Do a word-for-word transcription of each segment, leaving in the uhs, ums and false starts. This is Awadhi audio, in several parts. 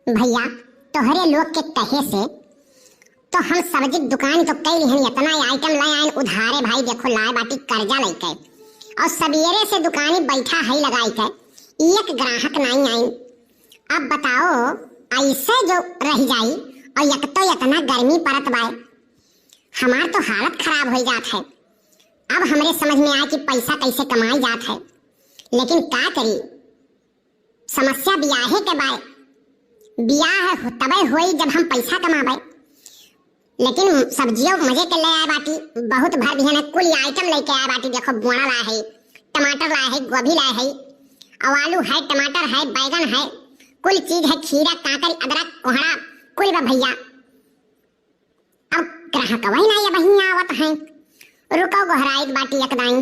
भइया, तोहरे लोग के कहे से तो हम सब्जी के दुकान तो कई लिहन, इतना item ले आइन उधारे, भाई देखो लाए बाटी कर्जा लइके, और सबेरे से दुकानी बैठा है लगाई के, एक ग्राहक नाई आइन। अब बताओ, ऐसे जो रह जाई, और एक तो इतना गर्मी पड़त बाय, हमार तो हालत खराब हो जात है। अब हमरे समझ में आए कि पैसा कैसे कमाई जात है, लेकिन का करी, समस्या बियाहे के बाय। बियाह हो-, तबे होई जब हम पैसा कमाबे। लेकिन सब्जियों मजे के ले आए बाटी, बहुत भर बिहन है, कुल item लेके आए बाटी। देखो, बोड़ा लाए है, टमाटर लाए है, गोभी लाए है, और आलू है, टमाटर है, बैगन है, कुल चीज है, खीरा, काकरी, अदरक, कोहड़ा, कुल बा भइया। अब ग्राहक वही ना ये वहीं आवत हैं। रुको, गोहराइत बाटी एक दाई।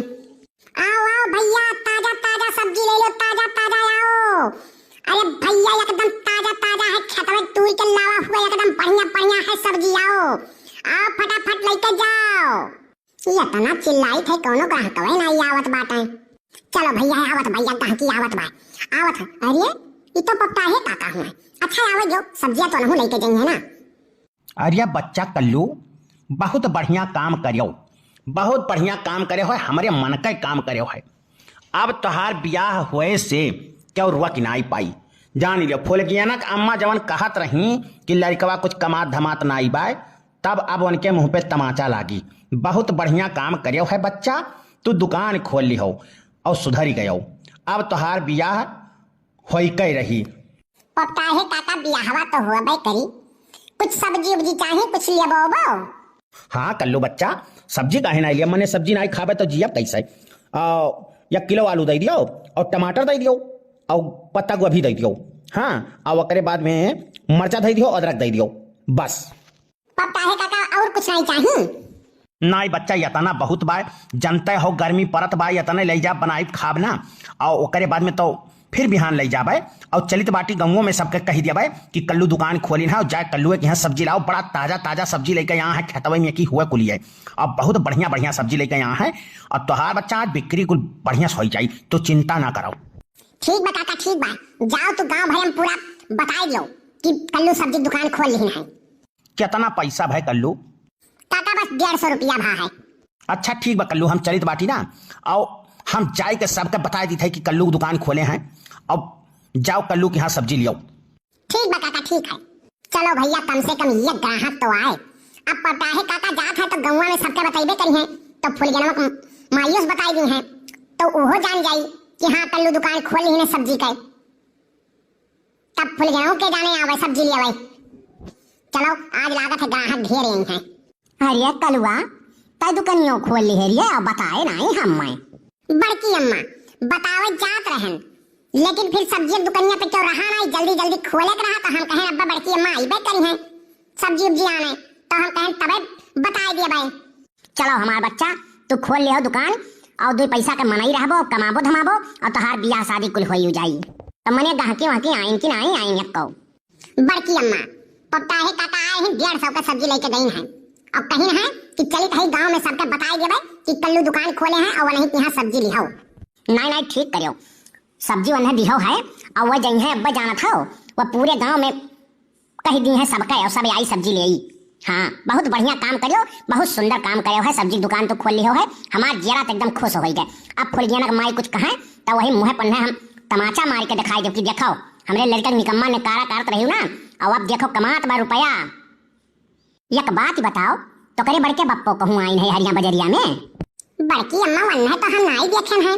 आओ, आओ भइया, ताजा ताजा सब्जी ले लो, ताजा ताजा आओ। अरे भइया, एकदम ताजा ताजा है, खेतवे तूर के लावा हुआ, एकदम बढ़िया बढ़िया है सब्जी, आओ, आओ फटाफट लेके जाओ। ये इतना चिल्लाइत है, कौनो ग्राहक वही ना आवत बाटे। चलो भइया, आवत भइया, गाहकी आवत बा, आवत है। अरे, ये तो पप्पा है काका हुआ। अच्छा, आवे जो, सब्जियां तो नहु लेके जाइए ना। अरे बच्चा कल्लू, बहुत बढ़िया काम करेउ, बहुत बढ़िया काम करेउ है, हमरे मन का काम करेउ है। अब तोहार बियाह होए से केउ रोक नाई पाई। जान लियो, फुलगियनक अम्मा जवन कहत रही कि लड़कवा कुछ कमात धमात नाई बाय, तब अब उनके मुंह पे तमाचा लागी। बहुत बढ़िया काम करेउ है बच्चा, तू दुकान खोल लिहो और सुधरी गयो। अब तोहार बियाह होई के रही। पप्पा हे काका, बियाहवा तो होबे करी, कुछ सब्जी उब्जी चाही, कुछ लेबो ओबो? हाँ कल्लू बच्चा, सब्जी काहे ना लिया, मने सब्जी ना खाबे तो जियब कैसे? आ, एक किलो आलू दे दियो और टमाटर दे दियो और पत्ता गोभी दे दियो। हाँ, और ओकरे बाद में मरचा दे दियो, अदरक दे दियो, बस। पप्पा हे काका, और कुछ नहीं चाही? नाई बच्चा, यतना बहुत बा, जनते हो गर्मी परत बा, यतने ले जा बनाई खाब ना, और ओकरे बाद में तो फिर बिहान ले जाबे। और चलित बाटी गाँवों में सबके कही देबे कि कल्लू दुकान खोलिन है, और जाए कल्लुए के यहाँ सब्जी लाओ, बड़ा ताजा ताजा सब्जी लेके यहाँ है खेतवे में की हुए कुलिए, और बहुत बढ़िया बढ़िया सब्जी लेके यहाँ है, और तोहार बच्चा आज बिक्री कुल बढ़िया से हो जाई, तो चिंता ना करो। ठीक बा काका, ठीक बा, जाओ तू गाँव भरे में पूरा बताई दियो कि कल्लू सब्जी दुकान खोल लिहिन है। कितना पैसा भय कल्लू? काका, बस डेढ़ सौ रुपया भा है। अच्छा ठीक बा कल्लू, हम चलित बाटी ना, आओ हम जाए के सबके बताए दीत है कि कल्लू की दुकान खोले हैं। अब जाओ कल्लू के यहाँ सब्जी लियो। ठीक बा काका, ठीक है। चलो भइया, कम से कम ये ग्राहक तो आए। अब पटाहे काका जात है तो गौवा में सबके बतैबे करी हैं, तो फुलगेनवा के माइयोस बताई दी हैं, तो उहो जान जाई कि हाँ कल्लू दुकान खोल लिहिन है सब्जी के। तब फुलगेनवा के जाने आवे सब्जी लियावे। चलो, आज लागत है ग्राहक ढेर आई हैं। अरे कलुआ, तै दुकनियो खोल लिहे रिये, अब बताए नाई हम्मै। बड़की अम्मा, बतावे जात रहन, लेकिन फिर सब्जी दुकनिया पे क्यों रहा नाई, जल्दी जल्दी खोले के रहा, तो हम कहेन अब्बा बड़की अम्मा आइबे करी हैं सब्जी उब्जी आने, तो हम कहेन तबे बताए दिए भाई। चलो हमार बच्चा, तू खोल लिहो दुकान, और दुई पैसा के मनई रहबो, कमाबो धमाबो, और तोहार बियाह शादी कुल होई जाई। तो मने गहकी वहकी आइन कि नाई आइन यक्को? बड़की अम्मा, पप्पा हे काका आए हैं, डेढ़ सौ का सब्जी लेके गई हैं, और कहिन है कि चलित है गांव में सबके बताई देबे कि कल्लू दुकान खोले हैं और वहीं के यहाँ सब्जी लिहो। नाई नाई, ठीक करियो, सब्जी वन्हे दिहो है, और वह जइहे अब्बे जानत हो, वह पूरे गांव में कही दी है सबके, और सब आई सब्जी ले आई। हाँ, बहुत बढ़िया काम करियो, बहुत सुंदर काम करियो है, सब्जी दुकान तो खोल लिहो है, हमार जियरा तो एकदम खुश हो गए। अब फुलगियना के माई कुछ कहे तो वही मुँह पन्ने हम तमाचा मार के दिखाई देब कि देखो, हमरे लड़का के निकम्मा ने कारा कारत रही ना, और अब देखो कमात बा रुपया। एक बात बताओ, तोकरे बड़के बप्पो कहूँ आइन है हरिया बजरिया में? बड़की अम्मा वन्ने तो हम नाई देखेन है,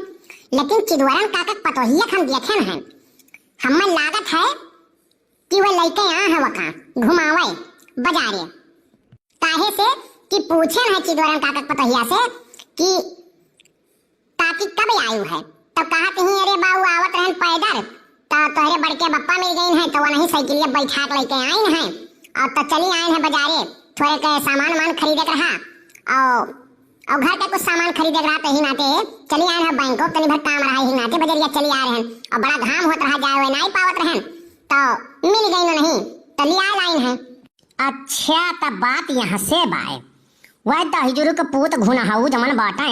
लेकिन चिदवरन काका के पतोहिया के हम देखेन है। हमें लागत है कि वह लइके आ है वका घुमावे बजारे। काहे से कि पूछे है चिदोरन काका के पतोहिया से कि काकी कब आयु है, तो कहत ही अरे बाऊ आवत रहन पैदल, तो तोहरे बड़के बप्पा मिल गई हैं, तो वही साइकिलिया बैठा के लेके आइन हैं, और तो चली आइन है बजारे, थोड़े के सामान वामान खरीदे के रहा, और और घर के कुछ सामान खरीदे के रहा, तही नाते चली आए हैं बैंको, तनी भर काम रहा, यही नाते बजरिया चली आ रहे हैं। और बड़ा घाम होत रहा, जाए हुए नाई पावत रहन, तो मिल गई न नहीं, तो लिया लाइन है। अच्छा, तब बात यहाँ से बाय। वह दहिजुरु के पूत घुनहऊ जमन बाटे,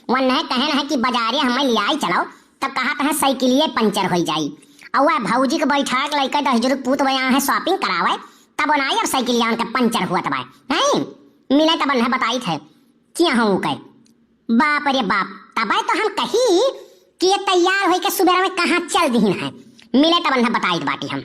वह नहीं कहन है कि बजारे हमें लियाई चलो, तब कहा है साइकिलिए पंचर हो जाई। अउर वह भौजी के बैठा के लइके दहिजरू के पूत वहाँ है shopping करावे, तब ना अब साइकिलिया उनके पंचर हुआ तब आए, हैं? मिले तब उन्हें बताई थे, किया हूँ कहे। बाप रे बाप, तब तो हम कही कि ये तैयार होइके सुबेरा में कहाँ चल दिहिन है, मिले तब उन्हें बताई बाटी हम।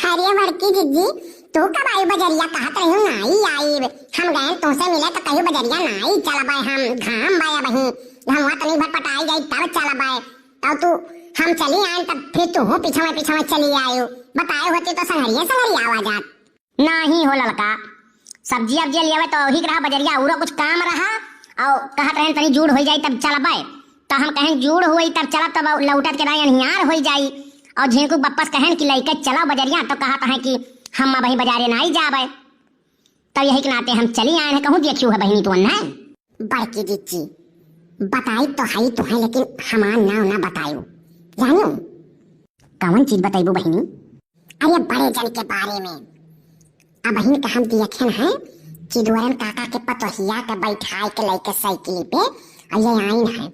अरे बड़की जिज्जी, तू कब आई बजरिया? कहत रही हूँ नाई आई, हम गए तुमसे मिले तो कही बजरिया नाई चलबे, हम घाम बाय अबही, हम वहाँ तनी भटपटाई जाई तब चलबे। तब तू, हम चली आए तब फिर तू पिछवे पिछवे चली आयु, बताए होती तो संगरिये संगरिया आवा जात। नाही हो ललका, सब्जी अब्जी लियावे तो वही के रहा बजरिया, औरो कुछ काम रहा, और कहत रहे तनी जूड़ होई जाई तब चलबे। तो हम कहेन जूड़ होई तब चलब, तब लौटत के रहे अनियार होई जाई। और झिनकू बप्पस कहेन कि लइके चलो बजरिया, तो कहत है कि हम अबही बजारे नाही जाबे। तब यही के नाते हम चली आए हैं, कहूँ देखियो है बहिनी तुअन है। बड़की जिज्जी, बताई तो हई तुहे, लेकिन हमार नाव ना बतायु, जानियो। कौन चीज बताइबू बहिनी? अरे बड़े जन के बारे में। अबहिन के हम दियखन हैं, चिदोरन काका के पतोहिया के बैठाए के लइके साइकिल पे, और ये आइन है।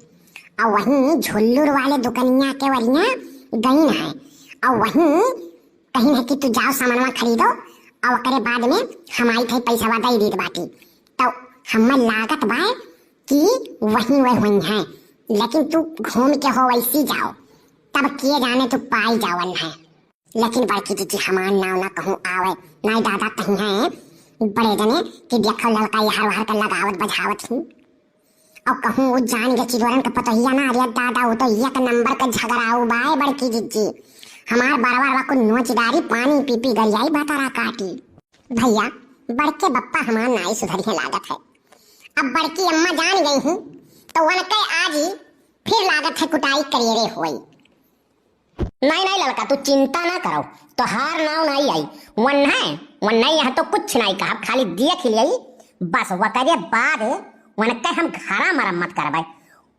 और वहीं झुल्लूर वाले दुकनिया के वरिया गइन है। और वहीं कहिन है कि तू जाओ सामानवा खरीदो, और ओकरे बाद में हम आई थे पैसवा दे दीत बाटी। तो हमें लागत बा कि वहीं वह हुई हैं, लेकिन तू घूम के हो वैसी जाओ, तब किए जाने तू पाई जावन है। लेकिन बड़की जिज्जी हमार नाव ना कहूँ आवे, नाई दादा कहीं हैं बड़े जने कि देखो ललका यहर वहर के लगावत बजावत ही। और कहूँ उ जान के चिदोरन के पतोहिया ना, अरे दादा, उ तो एक नंबर के झगड़ाऊ बाय बड़की जिज्जी। हमार बरवा रवा को नोच डारी, पानी पी पी गरियाई भतारा काटी। भैया, बड़के बप्पा हमार नाई सुधरिहे लागत है। अब बड़की अम्मा जान गई ही, तो वनके आज ही फिर लागत है कुटाई करियरे होई। नाई, नाई ललका, तू चिंता ना करो, तोहार नाव नाई आई। वन्हे, वन्हे यहाँ तो कुछ नाई कहब, खाली देख ही लियाई, बस वकरे बाद वनके हम घरा मरम्मत करबै।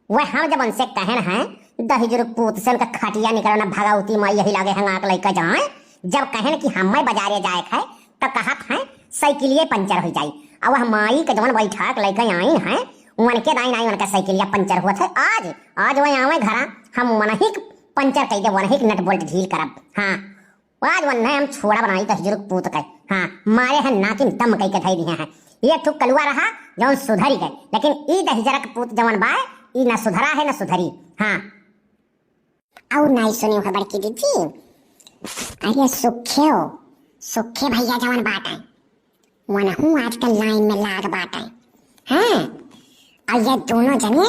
वह हम जब उनसे कहन हैं, दहिजरू पूत से उनका खटिया निकलो ना, भगवती माई यही लागे हैं आँख लइके जाए। जब कहन कि हमें बजारे जाए है, तो कहत हैं साइकिलिए पंचर हो जाई। अब वह माई के जवन बैठा के लइके आई हैं, उनके दाई नाई उनका साइकिलिया पंचर हुआ था। आज, आज वह आवे घरा, हम वनही के पंचर कई दे, वनही के नट बोल्ट ढील करब। हाँ, आज वन्हे हम छोड़ा बनाई दहिजरू के पूत के। हाँ, मारे हैं नाकिन दम कई के धई दिए हैं। ये ठुक कलुआ रहा, जवन सुधरी गए, लेकिन ई दहिजरा के पूत जवन बाय, ई ना सुधरा है ना सुधरी। हाँ। और नाई सुनी हो बड़की जिज्जी, अरे सुखे हो, सुखे भैया जवन बाटे, वनहू आजकल लाइन में लाग बाटे। हाँ, और ये दोनों जने,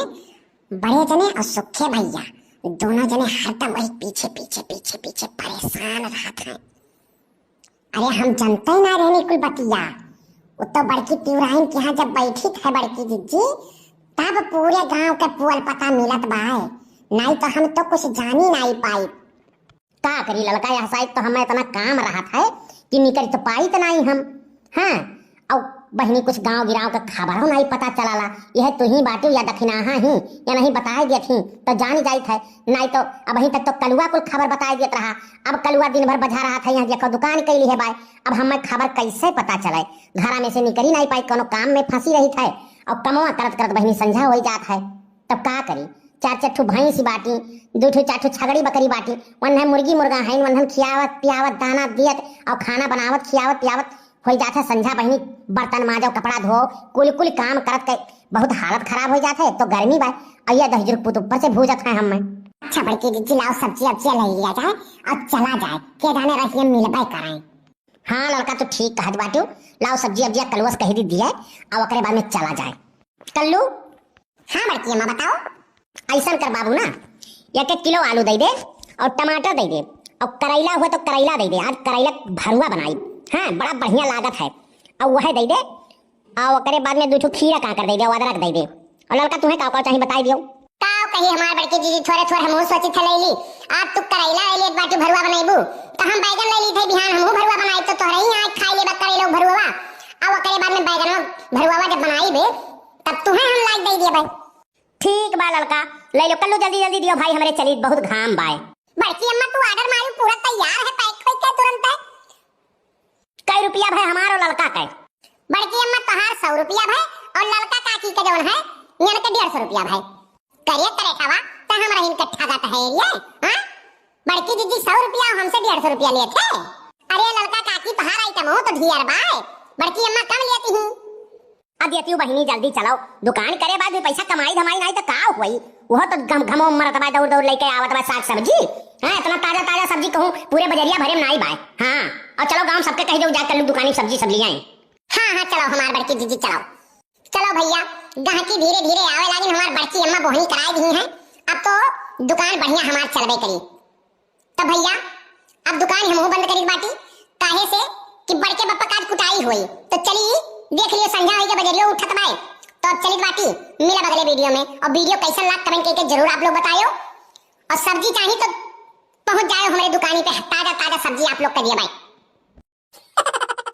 बड़े जने और सुखे भैया, दोनों जने हरदम वही पीछे, पीछे, पीछे, पीछे परेशान रहत हैं। अरे हम जनते ना रहनी कुल बतिया, वो तो बड़की तिवराइन के यहाँ जब बैठी थे बड़की जिज्जी, तब पूरे गांव के पोल पता मिलत बाय, नाई तो हम तो कुछ जानी नाई पाई। का करी ललका, यह साइड तो हमें इतना काम रहत है कि निकल तो पाइत नाई हम। हाँ, और बहिनी कुछ गांव गिराव के खबरों नाई पता चलाला। यह तू ही बाटू या दखिनाहा ही, या नहीं बताए देत ही तो जानी जाइत है, नाई तो अबही तक तो कलुआ कुल खबर बताए देत रहा। अब कलुआ दिन भर बझा रहत है, यहाँ देखो दुकान कैली है बाय, अब हमें खबर कैसे पता चले? घरा में से निकली नाई पाई, कोनो काम में फंसी रहित है, और कमवा करत करत बहिनी संझा होई जात है। तब का करी? चार चार ठो भैंस बाटी, दू ठो चार ठो छगड़ी बकरी बाटी, वन्हन मुर्गी मुर्गा हैं, वन्हन खियावत पियावत दाना दियत और खाना बनावत खियावत पियावत होई जात है। संझा बहिनी बर्तन माजो, कपड़ा धो, कुल कुल काम करत के बहुत हालत खराब होई जात है। एक तो गर्मी बा, और ये दहिजरू के पूत ऊपर से भूजत है हमें। अच्छा बड़की जिज्जी, लाओ सब्जी अब्जी ले लिया जाए और चला जाए, के जाने रहिए मिलबे कराए। हाँ ललका, तू ठीक कहत बाटू, लाओ सब्जी अब्जी कलुआ से कही दी दिए, और ओकरे बाद में चला जाए। कल्लू, हाँ बड़की अम्मा, बताओ। ऐसन कर बाबू ना, एक एक किलो आलू दे दे और टमाटर दे दे और करैला हुआ तो करैला दे दे। आज करैला भरुआ बनाई, हाँ, बड़ा बढ़िया लागत है। और वह दे दे, और ओकरे बाद में दू ठो खीरा काकर दे दे और अदरक दे दे। और ललका, तुम्हें का का चाही बताई दियो। का कही हमार बड़की दीदी, थोड़े थोड़े हमहू सोची थे ले ली। आज तू करैला ले लेत बाटू भरुआ बनाइबू, तो हम बैगन ले ली थे बिहान, हमहू भरुआ बनाई तो तोहरे ही यहाँ खाई लेबा करैला भरुआ। और ओकरे बाद में बैगन भरुआ जब बनाई बे, तब तुम्हें हम लाइक दे दिए भाई। ठीक बा ललका, ले लो कल्लू, जल्दी जल्दी दियो भाई, हमरे चली बहुत घाम बाय। बड़की अम्मा तू ऑर्डर मारू, पूरा तैयार है, पैक होई के तुरंत है। कै रुपया भाई हमारो ललका के? बड़की अम्मा तोहार सौ रुपया भाई और ललका काकी के जवन है, इनके डेढ़ सौ रुपया भाई। करे करे खावा, त हमरा इनके ठगत है ये, हाँ? बड़की जिज्जी सौ रुपया, हमसे डेढ़ सौ रुपया लेत है। अरे ललका काकी, तोहार item हो तो ढेर बाय, बड़की अम्मा कम लेती ही। अब देती हूँ बहिनी, जल्दी चलो, दुकान करे बाद भी पैसा कमाई धमाई नाई तो का हुई? वो तो घम घमो मरत बा, दौड़ दौड़ लेके आवत बा साग सब्जी। हाँ, इतना ताजा ताजा सब्जी कहूँ पूरे बजरिया भरे में नाई बाय। हाँ, और चलो गाँव सबके कह दो, जा कल्लू दुकानी सब्जी सब ले आए। हाँ हाँ, चलो हमार बड़की जिज्जी, चलो। चलो भैया, गहकी धीरे धीरे आवे लागिन, हमार बड़की अम्मा बोहनी कराए दी हैं, अब तो दुकान बढ़िया हमार चलबे करी। तो भैया, अब दुकान हमहू बंद करी बाटी, काहे से कि बड़के बप्पा का आज कुटाई होई। तो चली, देख लियो, संझा होई के बजरियो उठत बाय, तो अब चली बाटी, मिला बगले video में। और video कैसन लाग, comment करके जरूर आप लोग बतायो, और सब्जी चाही तो पहुँच जायो हमरे दुकानी पे, ताजा ताजा सब्जी आप लोग के दिए बाय।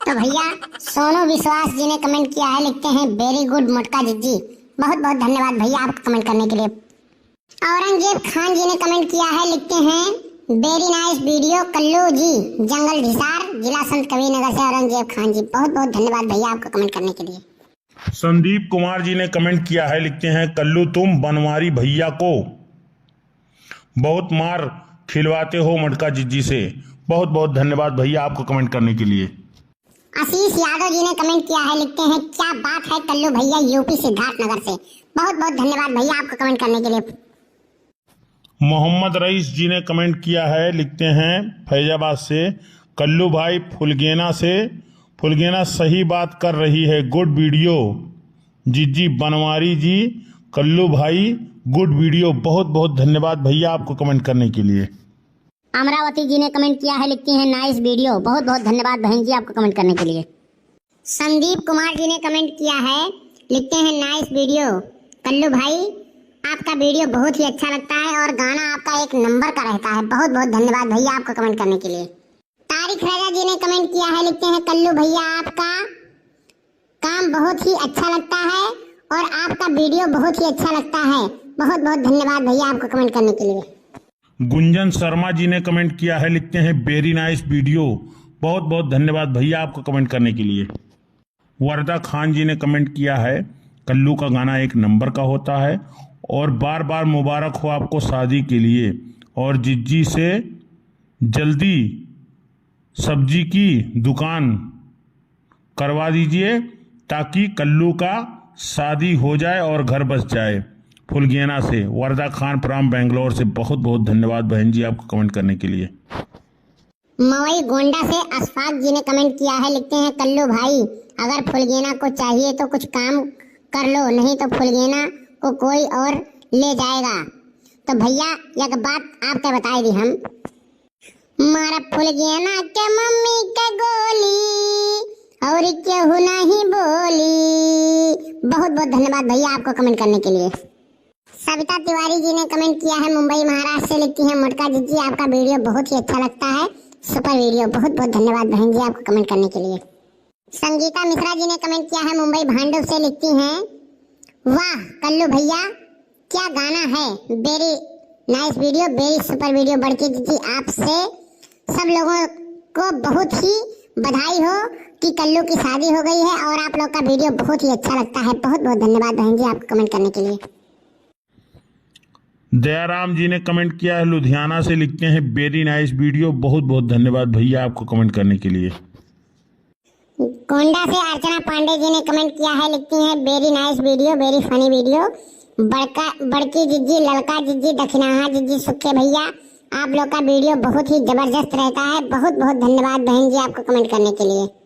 तो भैया, सोनू विश्वास जी ने comment किया है, लिखते हैं, "Very good मोटका जिज्जी।" बहुत बहुत धन्यवाद भैया आपका comment करने के लिए। औरंगजेब खान जी ने comment किया है, लिखते हैं, "Very nice video कल्लू जी, जंगल हिसार, जिला संत कबीर नगर से औरंगजेब खान जी।" बहुत बहुत धन्यवाद भैया आपका comment करने के लिए। संदीप कुमार जी ने comment किया है, लिखते हैं, "कल्लू तुम बनवारी भैया को बहुत मार खिलवाते हो मोटका जिज्जी से।" बहुत बहुत धन्यवाद भैया आपको comment करने के लिए। आशीष यादव जी ने comment किया है, लिखते हैं, "क्या बात है कल्लू भैया, यूपी सिद्धार्थनगर से।" बहुत बहुत धन्यवाद भैया आपको comment करने के लिए। मोहम्मद रईस जी ने comment किया है, लिखते हैं फैजाबाद से, "कल्लू भाई फुलगेना से, फुलगेना सही बात कर रही है, good video।" जिज्जी बनवारी जी, कल्लू भाई, good video। बहुत बहुत धन्यवाद भैया आपको comment करने के लिए। अमरावती जी ने comment किया है, लिखती हैं, "Nice video।" बहुत बहुत धन्यवाद बहन जी आपको comment करने के लिए। संदीप कुमार जी ने comment किया है, लिखते हैं, "Nice video कल्लू भाई, आपका video बहुत ही अच्छा लगता है और गाना आपका एक नंबर का रहता है।" बहुत बहुत धन्यवाद भैया आपको comment करने के लिए। तारिक रजा जी ने comment किया है, लिखते हैं, "कल्लू भैया आपका काम बहुत ही अच्छा लगता है और आपका video बहुत ही अच्छा लगता है।" बहुत बहुत धन्यवाद भैया आपको comment करने के लिए। गुंजन शर्मा जी ने comment किया है, लिखते हैं, "Very nice video।" बहुत बहुत धन्यवाद भैया आपको comment करने के लिए। वर्दा खान जी ने comment किया है, "कल्लू का गाना एक नंबर का होता है और बार बार मुबारक हो आपको शादी के लिए और जिज्जी से जल्दी सब्जी की दुकान करवा दीजिए ताकि कल्लू का शादी हो जाए और घर बस जाए।" फुलगेना से वर्दा खान from बैंगलोर से बहुत बहुत धन्यवाद बहन जी आपको comment करने के लिए। मवई गोंडा से अशफाक जी ने comment किया है, लिखते हैं, "कल्लू भाई, अगर फुलगेना को चाहिए तो कुछ काम कर लो, नहीं तो फुलगेना को कोई और ले जाएगा।" तो भैया, एक बात आपके बताई दी हम, "मारा फुलगेना के मम्मी के गोली और केहू नहीं बोली।" बहुत बहुत धन्यवाद भैया आपको comment करने के लिए। सविता तिवारी जी ने comment किया है मुंबई महाराष्ट्र से, लिखती हैं, "मोटका जिज्जी आपका video बहुत ही अच्छा लगता है, super video।" बहुत बहुत धन्यवाद बहन जी आपको comment करने के लिए। संगीता मिश्रा जी ने comment किया है मुंबई भांडुप से, लिखती हैं, "वाह कल्लू भैया, क्या गाना है, very nice video, very super video।" बड़की जिज्जी आपसे सब लोगों को बहुत ही बधाई हो कि कल्लू की शादी हो गई है और आप लोग का video बहुत ही अच्छा लगता है। बहुत बहुत धन्यवाद बहन जी आपको comment करने के लिए। दयाराम जी ने comment किया है लुधियाना से, लिखते हैं, "Very nice video।" बहुत बहुत धन्यवाद भैया आपको comment करने के लिए। गोंडा से अर्चना पांडे जी ने comment किया है, लिखती हैं, "Very nice video, very funny video।" बड़का, बड़की जिज्जी, ललका जिज्जी, दखिनाहा जिज्जी, सुखे भैया, आप लोग का video बहुत ही जबरदस्त रहता है। बहुत बहुत धन्यवाद बहन जी आपको comment करने के लिए।